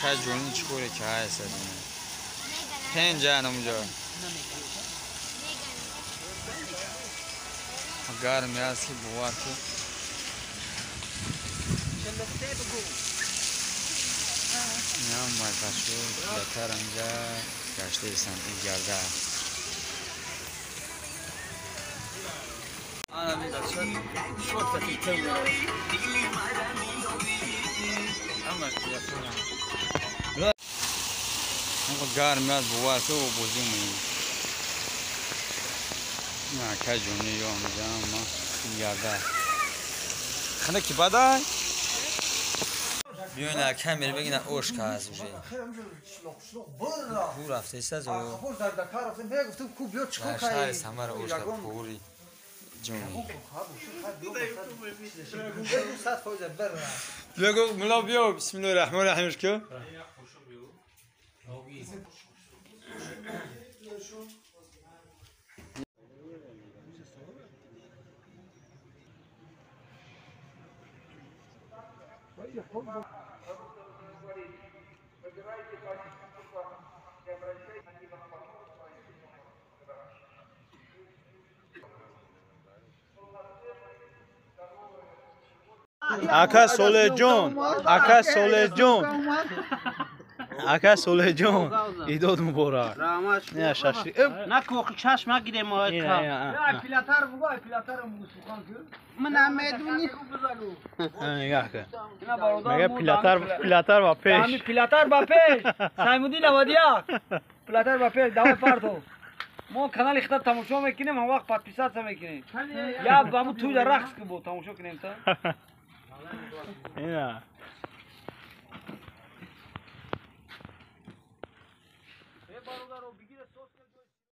Ҷони чӣ коре ки ҳаст пенҷа анамуҷо гарме аст ки бовар ки бачо пилатар анҷа гаштаистанд ин гарда. Гарми аст бовар ки обозӣ меем. Ака ҷони ё амҷа ама гарда. Хана ки бадай? Биёин ака мери бигина ошка аст уже. Ку рафтаист аз о. Шаҳри Самара ошка пури ҷони. Биё мулло биё бисмиллоҳи раҳмони раҳим ки. Ака Солеҳҷон, ака Солеҳҷон, ака Солеҳҷон, идод муборак. Не шашри. На коқи чашм нагирем мо ка. Пилатар бугу, пилатар мусухан ки. Ман намедуни. Нигоҳ кун. Мега пилатар, пилатар ба пеш. Ами пилатар ба пеш. Саймудин Авадия. Пилатар ба пеш, давай парту. Мо канали хита тамошо мекунем, ҳам вақт подписаться мекунем. Я ба му туй да рақс ки бо тамошо кунем та. Ина. Э бародаро, бигира сос.